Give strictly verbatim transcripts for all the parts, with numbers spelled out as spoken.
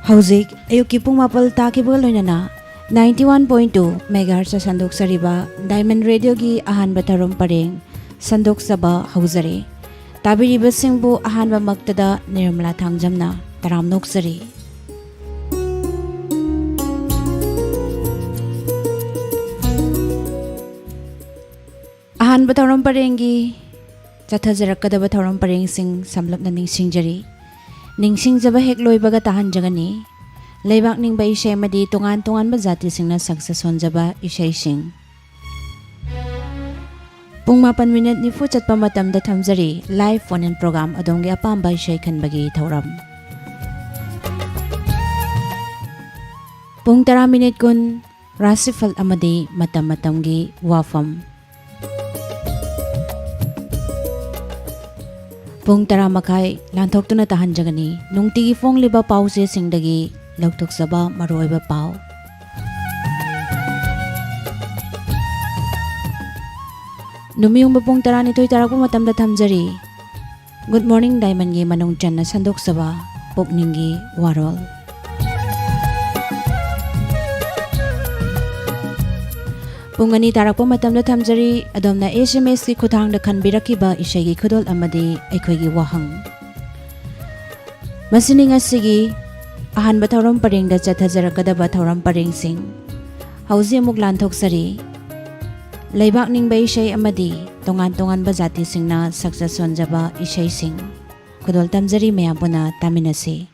ꯍꯧꯖꯤꯛ ꯑꯌꯨꯛꯀꯤ ꯄꯨꯡ ꯃꯥꯄꯜ ꯇꯥꯈꯤꯕꯒ ꯂꯣꯏꯅꯅ ninety one point two megahertz ꯁꯟꯗꯣꯛꯆꯔꯤꯕ Diamond Radioꯒꯤ ꯑꯍꯥꯟꯕ ꯊꯧꯔꯝ ꯄꯔꯦꯡ ꯁꯟꯗꯣꯛꯆꯕ ꯍꯧꯖꯔꯤ꯫ ꯇꯥꯕꯤꯔꯤꯕꯁꯤꯡꯕꯨ ꯑꯍꯥꯟꯕꯃꯛꯇꯗ ꯅꯤꯔꯃꯂꯥ ꯊꯥꯡꯖꯝꯅ ꯇꯔꯥꯝꯅ ꯑꯣꯛꯆꯔꯤ꯫ ꯑꯍꯥꯟꯕ ꯊꯧꯔꯝ ꯄꯔꯦꯡꯒꯤ ꯆꯠꯊꯖꯔꯛꯀꯗꯕ ꯊꯧꯔꯝ ꯄꯔꯦꯡꯁꯤꯡ ꯁꯝꯂꯞꯅ ꯅꯤꯡꯁꯤꯡꯖꯔꯤ꯫ ꯅꯤꯡꯁꯤꯡꯖꯕ ꯍꯦꯛ ꯂꯣꯏꯕꯒ ꯇꯥꯍꯟꯖꯒꯅꯤ꯫ ꯂꯩꯕꯥꯛ ꯅꯤꯡꯕ ꯏꯁꯩ ꯑꯃꯗꯤ ꯇꯣꯉꯥꯟ ꯇꯣꯉꯥꯟꯕ ꯖꯥꯇꯤꯁꯤꯡꯅ ꯁꯛꯆ ꯁꯣꯟꯖꯕ ꯏꯁꯩꯁꯤꯡ꯫ ꯄꯨꯡ ꯃꯥꯄꯟ ꯃꯤꯅꯤꯠ ꯅꯤꯐꯨ ꯆꯠꯄ ꯃꯇꯝꯗ ꯊꯝꯖꯔꯤ live phone in program, ꯑꯗꯣꯝꯒꯤ ꯑꯄꯥꯝꯕ ꯏꯁꯩ ꯈꯟꯕꯒꯤ ꯊꯧꯔꯝ꯫ ꯄꯨꯡ ꯇꯔꯥ ꯃꯤꯅꯤꯠ ꯀꯨꯟ, ꯔꯥꯁꯤꯐꯜ ꯑꯃꯗꯤ ꯃꯇꯝ ꯃꯇꯝꯒꯤ ꯋꯥꯐꯝ꯫ ꯄꯨꯡ ꯇꯔꯥ ꯃꯈꯥꯏ ꯂꯥꯟꯊꯣꯛꯇꯨꯅ ꯇꯥꯍꯟꯖꯒꯅꯤ꯫ ꯅꯨꯡꯇꯤꯒꯤ ꯐꯣꯡꯂꯤꯕ ꯄꯥꯎ ꯆꯦꯁꯤꯡꯗꯒꯤ ꯂꯧꯊꯣꯛꯆꯕ ꯃꯔꯨꯑꯣꯏꯕ ꯄꯥꯎ꯫ ꯅꯨꯃꯤꯠꯌꯨꯡꯕ ꯄꯨꯡ ꯇꯔꯥꯅꯤꯊꯣꯏ ꯇꯥꯔꯛꯄ ꯃꯇꯝꯗ ꯊꯝꯖꯔꯤ꯫ Good Morning Diamondꯒꯤ ꯃꯅꯨꯡ ꯆꯟꯅ ꯁꯟꯗꯣꯛꯆꯕ ꯄꯨꯛꯅꯤꯡꯒꯤ ꯋꯥꯔꯣꯜ꯫ ꯄꯨꯡ ꯑꯅꯤ ꯇꯥꯔꯛꯄ ꯃꯇꯝꯗ ꯊꯝꯖꯔꯤ꯫ ꯑꯗꯣꯝꯅ S M Sꯀꯤ ꯈꯨꯠꯊꯥꯡꯗ ꯈꯟꯕꯤꯔꯛꯈꯤꯕ ꯏꯁꯩꯒꯤ ꯈꯨꯗꯣꯜ ꯑꯃꯗꯤ ꯑꯩꯈꯣꯏꯒꯤ ꯋꯥꯍꯪ꯫ ꯃꯁꯤꯅꯤ ꯉꯁꯤꯒꯤ ꯑꯍꯥꯟꯕ ꯊꯧꯔꯝ ꯄꯔꯦꯡꯗ ꯆꯠꯊꯖꯔꯛꯀꯗꯕ ꯊꯧꯔꯝ ꯄꯔꯦꯡꯁꯤꯡ꯫ ꯍꯧꯖꯤꯛ ꯑꯃꯨꯛ ꯂꯥꯟꯊꯣꯛꯆꯔꯤ꯫ ꯂꯩꯕꯥꯛ ꯅꯤꯡꯕ ꯏꯁꯩ ꯑꯃꯗꯤ ꯇꯣꯉꯥꯟ ꯇꯣꯉꯥꯟꯕ ꯖꯥꯇꯤꯁꯤꯡꯅ ꯁꯛꯆ ꯁꯣꯟꯖꯕ ꯏꯁꯩꯁꯤꯡ꯫ ꯈꯨꯗꯣꯜ ꯇꯝꯖꯔꯤ, ꯃꯌꯥꯝ ꯄꯨꯟꯅ ꯇꯥꯃꯤꯟꯅꯁꯤ꯫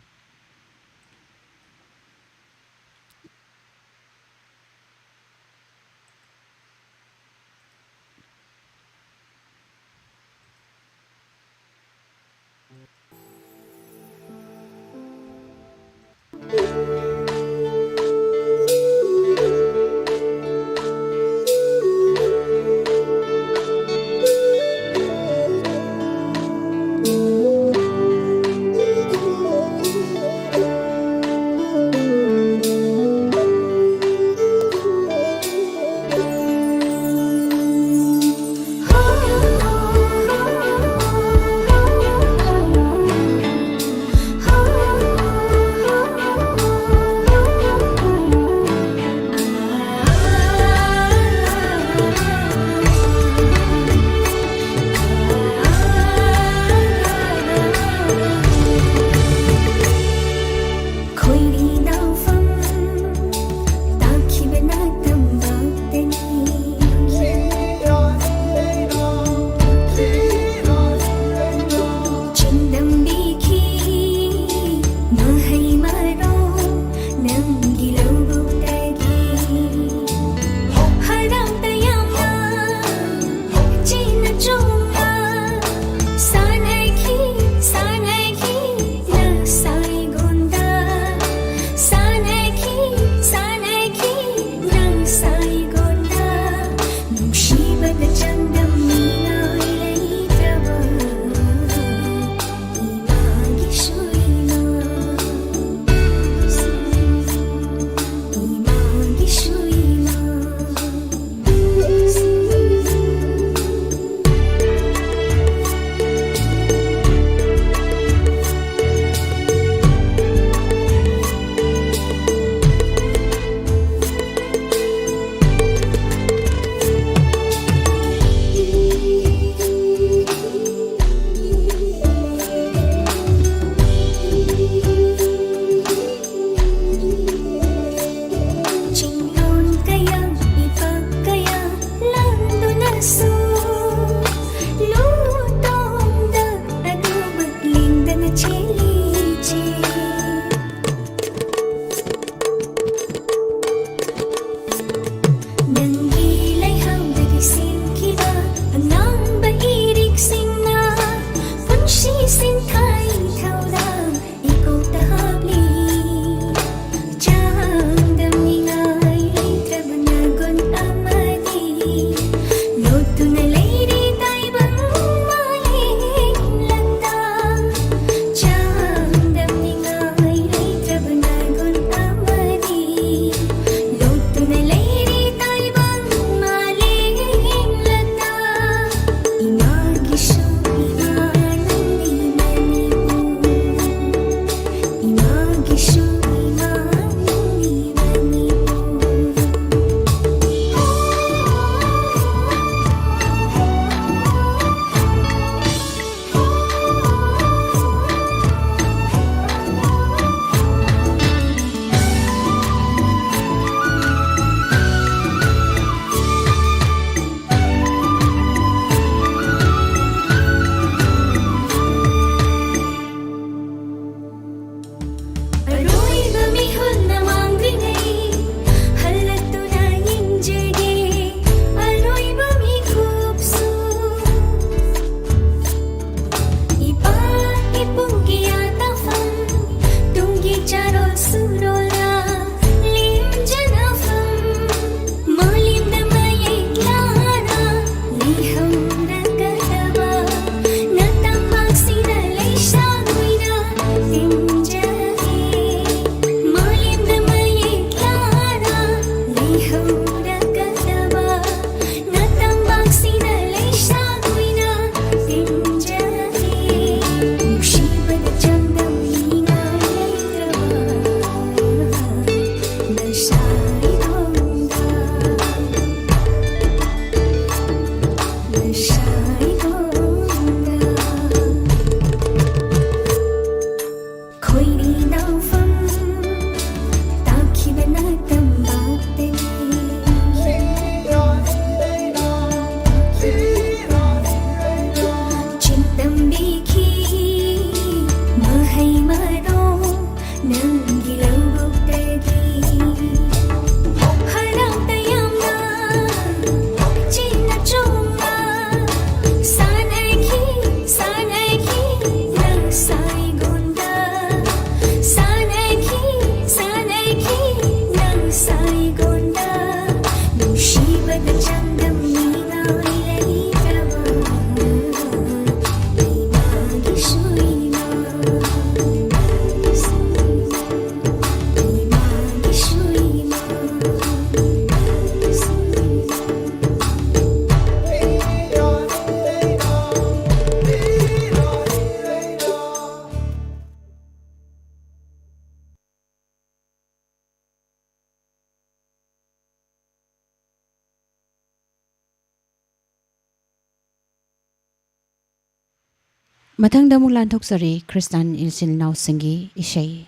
ꯃꯊꯪꯗ ꯑꯃꯨꯛ ꯂꯥꯟꯊꯣꯛꯆꯔꯤ ꯈ꯭ꯔꯤꯁꯇꯥꯟ ꯏꯆꯤꯜ ꯏꯅꯥꯎꯁꯤꯡꯒꯤ ꯏꯁꯩ꯫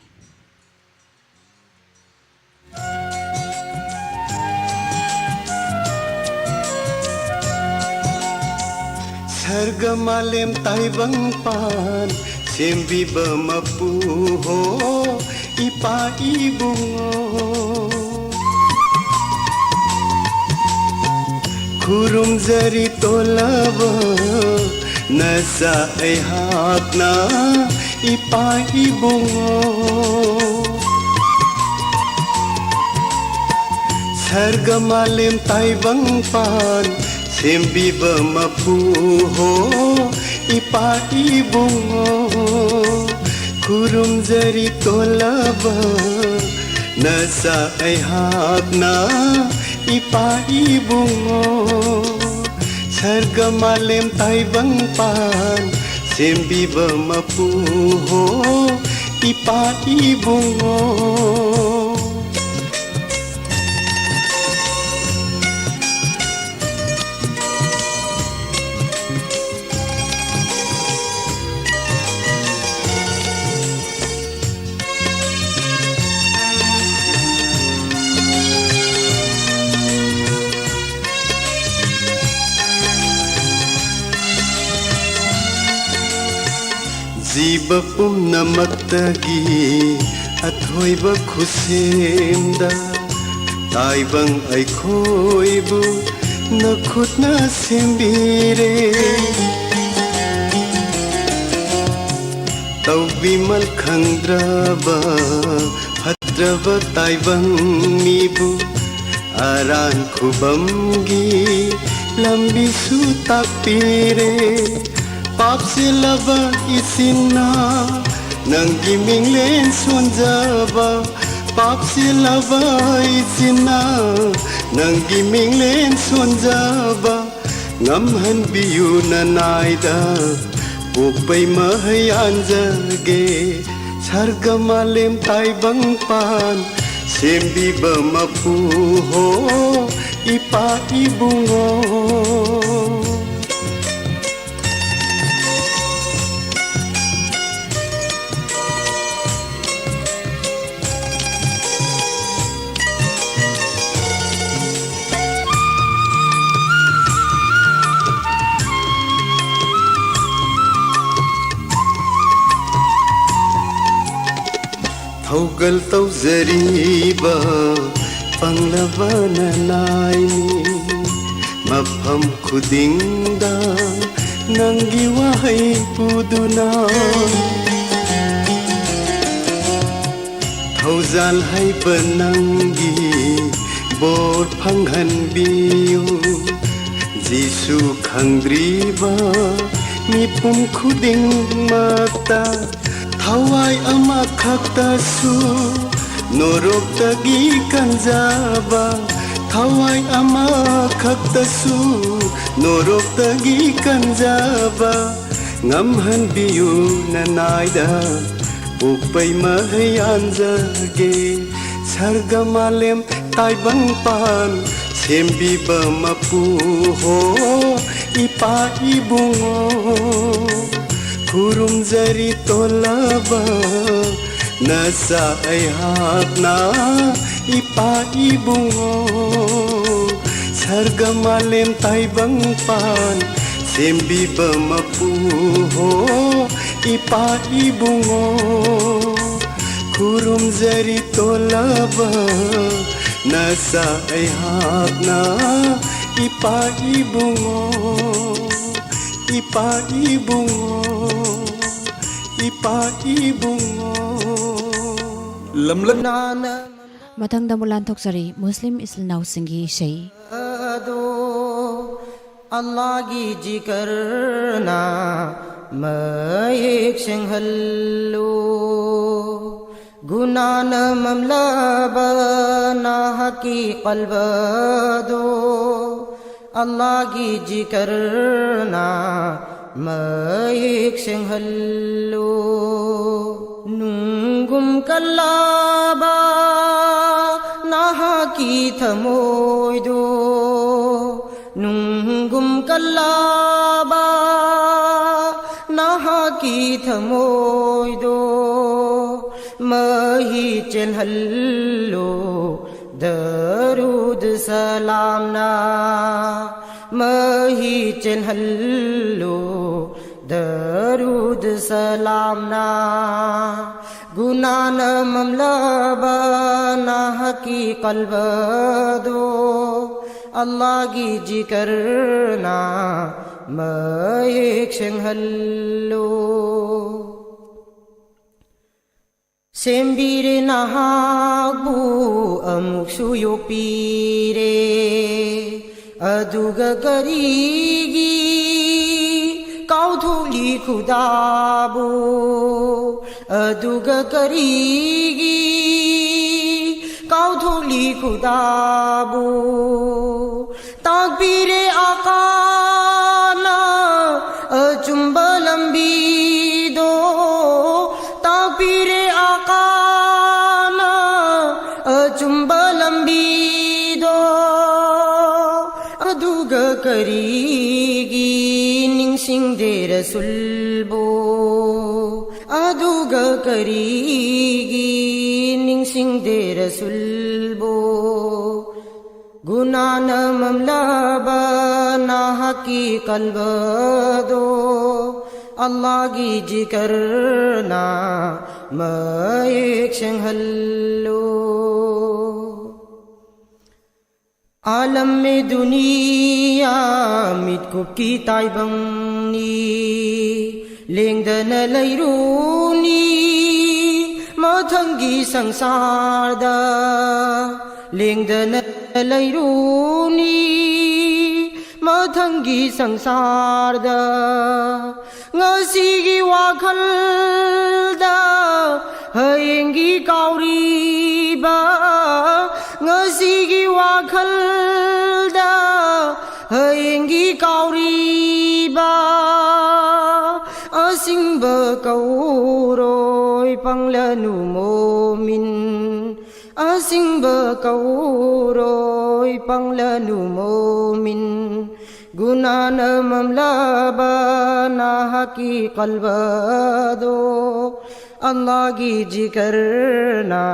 ꯁꯔꯒ ꯃꯥꯂꯦꯝ ꯇꯥꯏꯕꯪ ꯄꯥꯟ ꯁꯦꯝꯕꯤꯕ ꯃꯄꯨ ꯍꯣ, ꯏꯄꯥ ꯏꯕꯨꯡꯉꯣ꯫ ꯈꯨꯔꯨꯝꯖꯔꯤ ꯇꯣꯜꯂꯕ ꯅꯆꯥ ꯑꯩꯍꯥꯛꯅ, ꯏꯄꯥ ꯏꯕꯨꯡꯉꯣ꯫ ꯁꯔꯒ ꯃꯥꯂꯦꯝ ꯇꯥꯏꯕꯪ ꯄꯥꯟ ꯁꯦꯝꯕꯤꯕ ꯃꯄꯨ ꯍꯣ, ꯏꯄꯥ ꯏꯕꯨꯡꯉꯣ꯫ ꯈꯨꯔꯨꯝꯖꯔꯤ ꯇꯣꯜꯂꯕ ꯅꯆꯥ ꯑꯩꯍꯥꯛꯅ, ꯏꯄꯥ ꯏꯕꯨꯡꯉꯣ꯫ ꯁꯔꯒ ꯃꯥꯂꯦꯝ ꯇꯥꯏꯕꯪ ꯄꯥꯟ ꯁꯦꯝꯕꯤꯕ ꯃꯄꯨ ꯍꯣ, ꯏꯄꯥ ꯏꯕꯨꯡꯉꯣ꯫ ꯖꯤꯕ ꯄꯨꯝꯅꯃꯛꯇꯒꯤ ꯑꯊꯣꯏꯕ ꯈꯨꯠꯁꯦꯝꯗ ꯇꯥꯏꯕꯪ ꯑꯩꯈꯣꯏꯕꯨ ꯅꯈꯨꯠꯅ ꯁꯦꯝꯕꯤꯔꯦ꯫ ꯇꯧꯕꯤꯃꯜ ꯈꯪꯗ꯭ꯔꯕ ꯐꯠꯇ꯭ꯔꯕ ꯇꯥꯏꯕꯪ ꯃꯤꯕꯨ ꯑꯔꯥꯟ ꯈꯨꯕꯝꯒꯤ ꯂꯝꯕꯤꯁꯨ ꯇꯥꯛꯄꯤꯔꯦ꯫ ꯄꯥꯞꯁꯤꯜꯂꯕ ꯏꯆꯤꯟꯅ ꯅꯪꯒꯤ ꯃꯤꯡꯂꯦꯟ ꯁꯣꯟꯖꯕ, ꯄꯥꯞꯁꯤꯜꯂꯕ ꯏꯆꯤꯟꯅ ꯅꯪꯒꯤ ꯃꯤꯡꯂꯦꯟ ꯁꯣꯟꯖꯕ, ꯉꯝꯍꯟꯕꯤꯌꯨ ꯅꯅꯥꯏꯗ ꯄꯣꯛꯄꯩ ꯃꯍꯩ ꯌꯥꯟꯖꯒꯦ꯫ ꯁꯔꯒ ꯃꯥꯂꯦꯝ ꯇꯥꯏꯕꯪ ꯄꯥꯟ ꯁꯦꯝꯕꯤꯕ ꯃꯄꯨ ꯍꯣ, ꯏꯄꯥ ꯏꯕꯨꯡꯉꯣ꯫ ꯀꯜ ꯇꯧꯖꯔꯤꯕ ꯄꯪꯂꯕ ꯅꯅꯥꯏꯅꯤ꯫ ꯃꯐꯝ ꯈꯨꯗꯤꯡꯗ ꯅꯪꯒꯤ ꯋꯥꯍꯩ ꯄꯨꯗꯨꯅ ꯊꯧꯖꯥꯜ ꯍꯩꯕ ꯅꯪꯒꯤ ꯕꯣꯔ ꯐꯪꯍꯟꯕꯤꯌꯨ꯫ ꯖꯤꯁꯨ ꯈꯪꯗ꯭ꯔꯤꯕ ꯃꯤꯄꯨꯝ ꯈꯨꯗꯤꯡꯃꯛꯇ ꯊꯋꯥꯏ ꯑꯃꯈꯛꯇꯁꯨ ꯅꯣꯔꯣꯛꯇꯒꯤ ꯀꯟꯖꯕ, ꯊꯋꯥꯏ ꯑꯃꯈꯛꯇꯁꯨ ꯅꯣꯔꯣꯛꯇꯒꯤ ꯀꯟꯖꯕ ꯉꯝꯍꯟꯕꯤꯌꯨ꯫ ꯅꯅꯥꯏꯗ ꯄꯣꯛꯄꯩ ꯃꯍꯩ ꯌꯥꯟꯖꯒꯦ꯫ ꯁꯔꯒ ꯃꯥꯂꯦꯝ ꯇꯥꯏꯕꯪꯄꯥꯟ ꯁꯦꯝꯕꯤꯕ ꯃꯄꯨ ꯍꯣ, ꯏꯄꯥ ꯏꯕꯨꯡꯉꯣ, ꯈꯨꯔꯨꯝꯖꯔꯤ ꯇꯣꯜꯂꯕ ꯅꯆꯥ ꯑꯩꯍꯥꯛꯅ꯫ ꯏꯄꯥ ꯏꯕꯨꯡꯉꯣ, ꯁꯔꯒ ꯃꯥꯂꯦꯝ ꯇꯥꯏꯕꯪꯄꯥꯟ ꯁꯦꯝꯕꯤꯕ ꯃꯄꯨ ꯍꯣ, ꯏꯄꯥ ꯏꯕꯨꯡꯉꯣ, ꯈꯨꯔꯨꯝꯖꯔꯤ ꯇꯣꯜꯂꯕ ꯅꯆꯥ ꯑꯩꯍꯥꯛꯅ꯫ ꯏꯄꯥ ꯏꯕꯨꯡꯉꯣ, ꯏꯄꯥ ꯏꯕꯨꯡꯉꯣ, ꯏꯄꯥ ꯏꯕꯨꯡꯉꯣ꯫ ꯂꯝꯂꯛ ꯃꯊꯪꯗ ꯑꯃꯨꯛ ꯂꯥꯟꯊꯣꯛꯆꯔꯤ ꯃꯨꯁꯂꯤꯝ ꯏꯆꯤꯜ ꯏꯅꯥꯎꯁꯤꯡꯒꯤ ꯏꯁꯩ꯫ ꯑꯗꯣ ꯑꯜꯂꯥꯒꯤ ꯖꯤꯀꯔꯅ ꯃꯌꯦꯛ ꯁꯦꯡꯍꯜꯂꯨ꯫ ꯒꯨꯅꯥꯅ ꯃꯝꯂꯕ ꯅꯍꯥꯛꯀꯤ ꯀꯜꯕꯗꯣ ꯑꯜꯂꯥꯒꯤ ꯖꯤꯀꯔꯅ ꯃꯌꯦꯛ ꯁꯦꯡꯍꯜꯂꯨ꯫ ꯅꯨꯡꯒꯨꯝ ꯀꯜꯂꯕ ꯅꯍꯥꯛꯀꯤ ꯊꯃꯣꯏꯗꯣ, ꯅꯨꯡꯒꯨꯝ ꯀꯜꯂꯕ ꯅꯍꯥꯛꯀꯤ ꯊꯃꯣꯏꯗꯣ ꯃꯍꯤ ꯆꯦꯜꯍꯜꯂꯨ꯫ ꯗꯔꯨꯗ ꯁꯂꯥꯝꯅ ꯃꯍꯤ ꯆꯦꯜꯍꯜꯂꯨ꯫ ꯗꯔꯨꯗ ꯁꯂꯥꯝꯅ ꯒꯨꯅꯥꯅ ꯃꯝꯂꯕ ꯅꯍꯥꯛꯀꯤ ꯀꯜꯕꯗꯣ ꯑꯜꯂꯥꯒꯤ ꯖꯤꯀꯔꯅ ꯃꯌꯦꯛ ꯁꯦꯡꯍꯜꯂꯨ꯫ ꯁꯦꯝꯕꯤꯔꯦ ꯅꯍꯥꯛꯄꯨ ꯑꯃꯨꯛꯁꯨ ꯌꯣꯛꯄꯤꯔꯦ, ꯑꯗꯨꯒ ꯀꯔꯤꯒꯤ ꯀꯥꯎꯊꯣꯛꯂꯤ ꯈꯨꯗꯥꯕꯨ? ꯑꯗꯨꯒ ꯀꯔꯤꯒꯤ ꯀꯥꯎꯊꯣꯛꯂꯤ ꯈꯨꯗꯥꯕꯨ? ꯇꯥꯛꯄꯤꯔꯦ ꯑꯀꯥꯅ ꯑꯆꯨꯝꯕ ꯂꯝꯕꯤꯗꯣ, ꯇꯥꯛꯄꯤꯔꯦ ꯑꯀꯥꯅ ꯑꯆꯨꯝꯕ ꯂꯝꯕꯤꯗꯣ꯫ ꯑꯗꯨꯒ ꯀꯔꯤꯒꯤ ꯅꯤꯡꯁꯤꯡꯗꯦ ꯔꯁꯨꯜꯕꯨ? ꯑꯗꯨꯒ ꯀꯔꯤꯒꯤ ꯅꯤꯡꯁꯤꯡꯗꯦ ꯔꯁꯨꯜꯕꯨ? ꯒꯨꯅꯥꯅ ꯃꯝꯂꯕ ꯅꯍꯥꯛꯀꯤ ꯀꯜꯕꯗꯣ ꯑꯜꯂꯥꯒꯤ ꯖꯤꯀꯔꯅ ꯃꯌꯦꯛ ꯁꯦꯡꯍꯜꯂꯨ꯫ ꯑꯥꯂꯝ-ꯏ-ꯗꯨꯅꯤꯌꯥ ꯃꯤꯠꯀꯨꯞꯀꯤ ꯇꯥꯏꯕꯪꯅꯤ, ꯂꯦꯡꯗꯅ ꯂꯩꯔꯨꯅꯤ ꯃꯊꯪꯒꯤ ꯁꯪꯁꯥꯔꯗ, ꯂꯦꯡꯗꯅ ꯂꯩꯔꯨꯅꯤ ꯃꯊꯪꯒꯤ ꯁꯪꯁꯥꯔꯗ꯫ ꯉꯁꯤꯒꯤ ꯋꯥꯈꯜꯗ ꯍꯌꯦꯡꯒꯤ ꯀꯥꯎꯔꯤꯕ, ꯉꯁꯤꯒꯤ ꯋꯥꯈꯜꯗ ꯍꯌꯦꯡꯒꯤ ꯀꯥꯎꯔꯤꯕ꯫ ꯑꯁꯤꯡꯕ ꯀꯧꯔꯣꯏ ꯄꯪꯂꯅꯨ ꯃꯣꯃꯤꯟ, ꯑꯁꯤꯡꯕ ꯀꯧꯔꯣꯏ ꯄꯪꯂꯅꯨ ꯃꯣꯃꯤꯟ꯫ ꯒꯨꯅꯥꯅ ꯃꯝꯂꯕ ꯅꯍꯥꯛꯀꯤ ꯀꯜꯕꯗꯣ ꯑꯜꯂꯥꯒꯤ ꯖꯤꯀꯔꯅ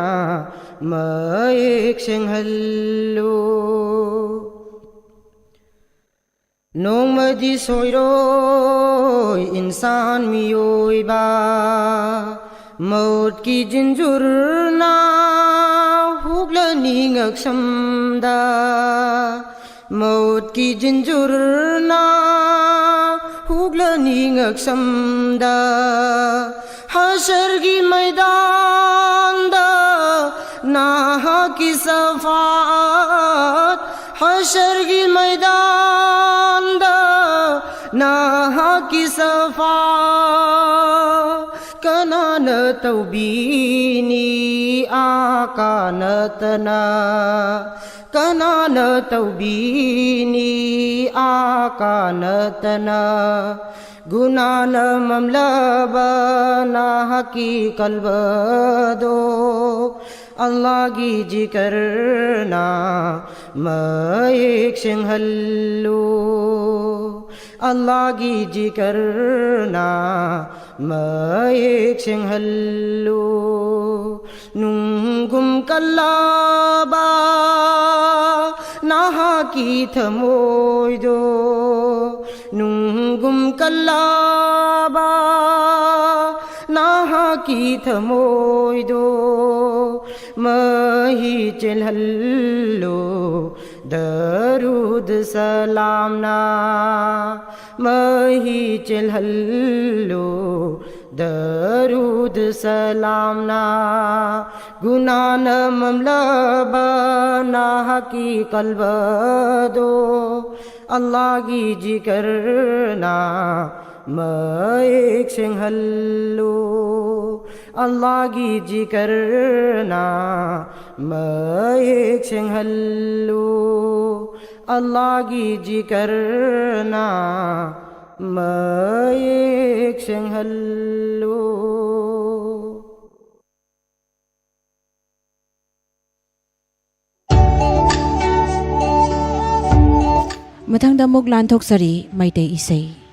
ꯃꯌꯦꯛ ꯁꯦꯡꯍꯜꯂꯨ꯫ ꯅꯣꯡꯃꯗꯤ ꯁꯣꯏꯔꯣꯏ ꯏꯟꯁꯥꯟ ꯃꯤꯑꯣꯏꯕ, ꯃꯧꯠꯀꯤ ꯖꯤꯟꯖꯨꯔꯅ ꯍꯨꯛꯂꯅꯤ ꯉꯛꯁꯝꯗ, ꯃꯧꯠꯀꯤ ꯖꯤꯟꯖꯨꯔꯅ ꯍꯨꯛꯂꯅꯤ ꯉꯛꯁꯝꯗ꯫ ꯍꯁꯔꯒꯤ ꯃꯩꯗꯥꯟꯗ ꯅꯍꯥꯛꯀꯤ ꯁꯐꯥꯠ, ꯍꯁꯔꯒꯤ ꯃꯩꯗꯥꯟꯗ ꯅꯍꯥꯛꯀꯤ ꯁꯐꯥꯠ꯫ ꯀꯅꯥꯅ ꯇꯧꯕꯤꯅꯤ ꯑꯥꯀꯥ ꯅꯠꯇꯅ? ꯀꯅꯥꯅ ꯇꯧꯕꯤꯅꯤ ꯑꯥꯀꯥ ꯅꯠꯇꯅ? ꯒꯨꯅꯥꯅ ꯃꯝꯂꯕ ꯅꯍꯥꯛꯀꯤ ꯀꯜꯕꯗꯣ ꯑꯜꯂꯥꯍꯒꯤ ꯖꯤꯀꯔꯅ ꯃꯌꯦꯛ ꯁꯦꯡꯍꯜꯂꯨ, ꯑꯜꯂꯥꯍꯒꯤ ꯖꯤꯀꯔꯅ ꯃꯌꯦꯛ ꯁꯦꯡꯍꯜꯂꯨ꯫ ꯅꯨꯡꯒꯨꯝ ꯀꯜꯂꯕ ꯅꯍꯥꯛꯀꯤ ꯊꯃꯣꯏꯗꯣ, ꯅꯨꯡꯒꯨꯝ ꯀꯜꯂꯕ ꯅꯍꯥꯛꯀꯤ ꯊꯃꯣꯏꯗꯣ ꯃꯍꯤ ꯆꯦꯜꯍꯜꯂꯨ ꯗꯔꯨꯗ ꯁꯂꯥꯝꯅ, ꯃꯍꯤ ꯆꯦꯜꯍꯜꯂꯨ ꯗꯔꯨꯗ ꯁꯂꯥꯝꯅ꯫ ꯒꯨꯅꯥꯅ ꯃꯝꯂꯕ ꯅꯍꯥꯛꯀꯤ ꯀꯜꯕꯗꯣ ꯑꯜꯂꯥꯍꯒꯤ ꯖꯤꯀꯔꯅ ꯃꯌꯦꯛ ꯁꯦꯡꯍꯜꯂꯨ, ꯑꯜꯂꯥꯍꯒꯤ ꯖꯤꯀꯔꯅ ꯃꯌꯦꯛ ꯁꯦꯡꯍꯜꯂꯨ, ꯑꯜꯂꯥꯍꯒꯤ ꯖꯤꯀꯔꯅ ꯃꯌꯦꯛ ꯁꯦꯡꯍꯜꯂꯨ꯫ ꯃꯊꯪꯗ ꯑꯃꯨꯛ ꯂꯥꯟꯊꯣꯛꯆꯔꯤ ꯃꯩꯇꯩ ꯏꯁꯩ꯫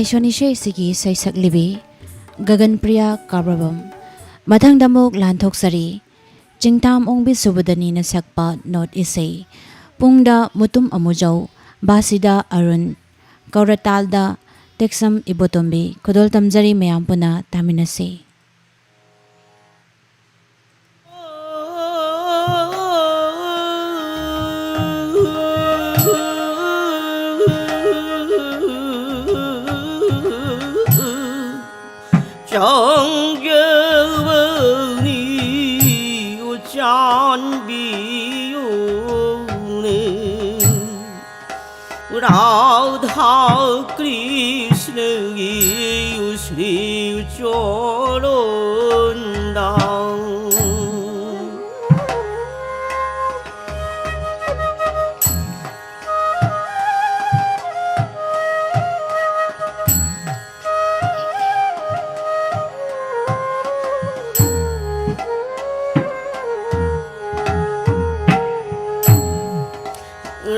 ꯏꯁꯩ ꯑꯁꯤꯒꯤ ꯏꯁꯩ ꯁꯛꯂꯤꯕꯤ ꯒꯒꯟꯄ꯭ꯔꯤꯌꯥ ꯀꯥꯕ꯭ꯔꯕꯝ꯫ ꯃꯊꯪꯗ ꯑꯃꯨꯛ ꯂꯥꯟꯊꯣꯛꯆꯔꯤ꯫ ꯆꯤꯡꯊꯥꯝ ꯑꯣꯡꯕꯤ ꯁꯨꯕꯗꯅꯤꯅ ꯁꯛꯄ ꯅꯣꯠ ꯏꯁꯩ꯫ ꯄꯨꯡꯗ ꯃꯨꯇꯨꯝ ꯑꯃꯨꯖꯧ, ꯕꯥꯁꯤꯗ ꯑꯔꯨꯟ, ꯀꯧꯔꯇꯥꯜꯗ ꯇꯦꯛꯁꯝ ꯏꯕꯣꯇꯣꯝꯕꯤ꯫ ꯈꯨꯗꯣꯜ ꯇꯝꯖꯔꯤ, ꯃꯌꯥꯝ ꯄꯨꯟꯅ ꯇꯥꯃꯤꯟꯅꯁꯤ꯫ ꯆꯥꯟꯕꯤꯌꯨꯅꯦ꯫ ꯔꯥꯙꯥ ꯀ꯭ꯔꯤꯁ꯭ꯅꯒꯤ ꯁ꯭ꯔꯤ ꯆꯣꯔꯣꯟꯗ꯫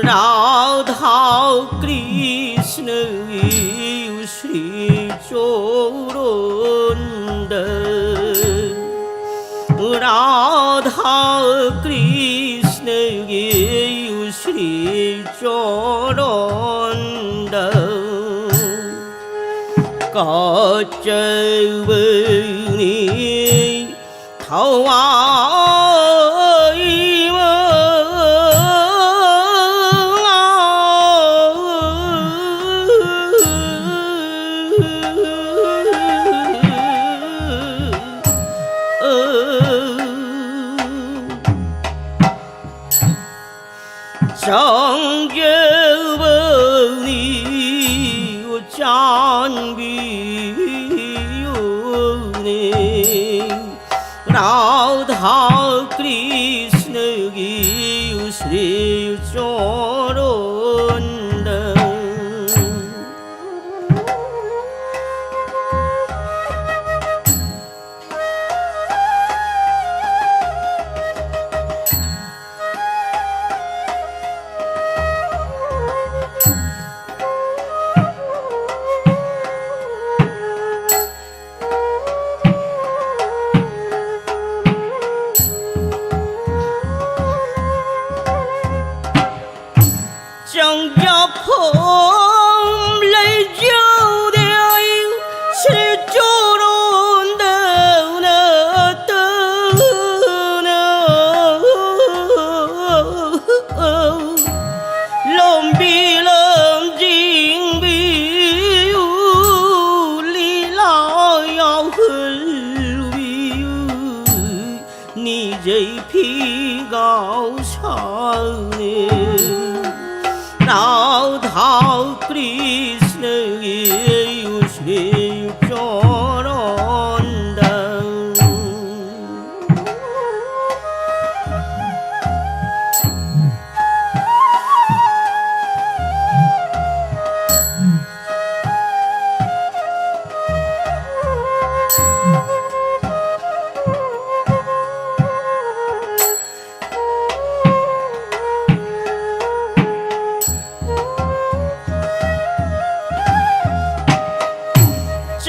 ꯔꯥꯙꯥ ꯀ꯭ꯔꯤꯁ꯭ꯅꯒꯤ ꯁ꯭ꯔꯤ ꯆꯣꯔꯣꯟꯗ꯫ ꯔꯥꯙꯥ ꯀ꯭ꯔꯤꯁ꯭ꯅꯒꯤ ꯁ꯭ꯔꯤ ꯆꯣꯔꯣꯟꯗ꯫ ꯀꯠꯆꯕꯅꯤ ꯊꯋꯥꯏ ꯆꯥꯡꯖꯕꯅꯤ ꯆꯥꯟꯕꯤꯌꯨꯅꯦ꯫ ꯔꯥꯙꯥ ꯀ꯭ꯔꯤꯁ꯭ꯅꯒꯤ ꯁ꯭ꯔꯤ ꯆꯣꯔꯣꯟꯗ꯫ गौशाले राधा कृष्ण श्री चरण दौ।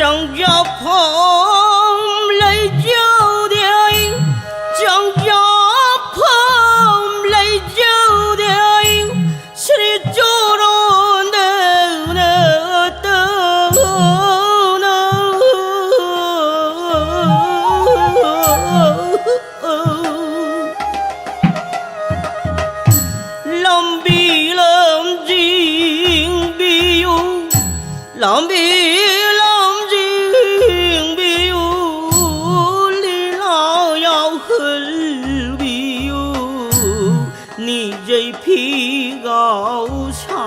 Chang ya phom lai jau dei, chang ya phom lai jau dei, Sri Choron de na ta na. Lambi lam jing biu, lambi lam jing biu, lila yau hul biu, ni jai phi gau sa.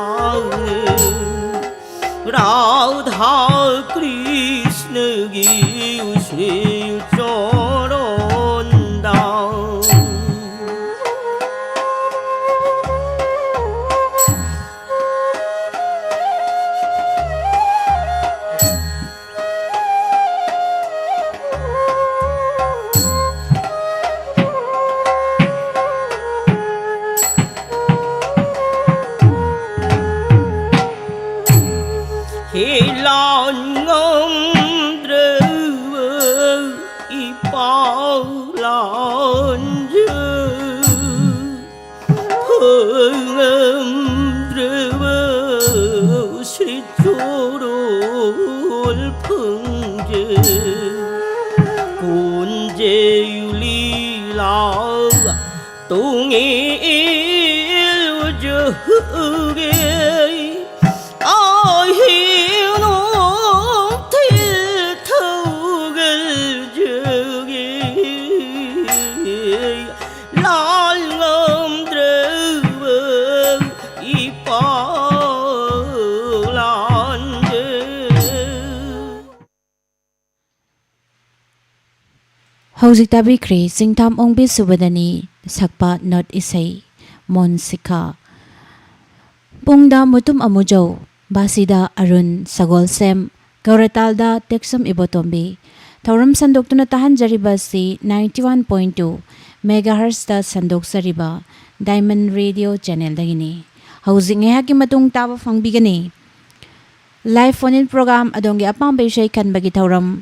Radha Krishna की श्री चरण दास। He lan ngam dreu i pau lan jeu. Phung am dreu si churul phung jeu. Kun jeu li lau tung il jeu ge. Ai hi nong thil thâu gel jeu ge. La ꯍꯧꯖꯤꯛ ꯇꯥꯕꯤꯈ꯭ꯔꯦ ꯆꯤꯡꯊꯥꯝ ꯑꯣꯡꯕꯤ ꯁꯨꯕꯗꯅꯤ ꯁꯛꯄ note ꯏꯁꯩ ꯃꯣꯟ ꯁꯤꯈꯥ꯫ ꯄꯨꯡꯗ ꯃꯨꯇꯨꯝ ꯑꯃꯨꯖꯧ, ꯕꯥꯁꯤꯗ ꯑꯔꯨꯟ ꯁꯒꯣꯜꯁꯦꯝ, ꯒꯧꯔꯇꯥꯜꯗ ꯇꯦꯛꯁꯝ ꯏꯕꯣꯇꯣꯝꯕꯤ꯫ ꯊꯧꯔꯝ ꯁꯟꯗꯣꯛꯇꯨꯅ ꯇꯥꯍꯟꯖꯔꯤꯕ ꯑꯁꯤ ninety one point two megahertzꯇ ꯁꯟꯗꯣꯛꯆꯔꯤꯕ Diamond Radio channelꯗꯒꯤꯅꯤ꯫ ꯍꯧꯖꯤꯛ ꯉꯥꯏꯍꯥꯛꯀꯤ ꯃꯇꯨꯡ ꯇꯥꯕ ꯐꯪꯕꯤꯒꯅꯤ꯫ Live phone in program, ꯑꯗꯣꯝꯒꯤ ꯑꯄꯥꯝꯕ ꯏꯁꯩ ꯈꯟꯕꯒꯤ ꯊꯧꯔꯝ꯫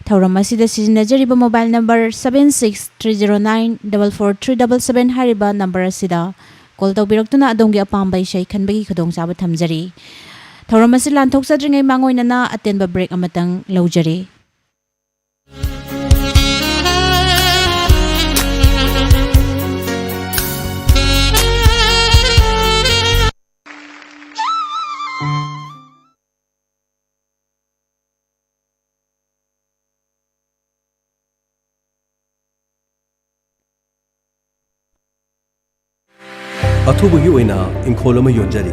ꯊꯧꯔꯝ ꯑꯁꯤꯗ ꯁꯤꯖꯤꯟꯅꯖꯔꯤꯕ mobile number seven six three zero nine double four three double seven ꯍꯥꯏꯔꯤꯕ number ꯑꯁꯤꯗ call ꯇꯧꯕꯤꯔꯛꯇꯨꯅ ꯑꯗꯣꯝꯒꯤ ꯑꯄꯥꯝꯕ ꯏꯁꯩ ꯈꯟꯕꯒꯤ ꯈꯨꯗꯣꯡꯆꯥꯕ ꯊꯝꯖꯔꯤ꯫ ꯊꯧꯔꯝ ꯑꯁꯤ ꯂꯥꯟꯊꯣꯛꯆꯗ꯭ꯔꯤꯉꯩ ꯃꯥꯡꯑꯣꯏꯅꯅ ꯑꯇꯦꯟꯕ break ꯑꯃꯇꯪ ꯂꯧꯖꯔꯤ꯫ ꯑꯊꯨꯕꯒꯤ ꯑꯣꯏꯅ ꯏꯪꯈꯣꯜ ꯑꯃ ꯌꯣꯟꯖꯔꯤ꯫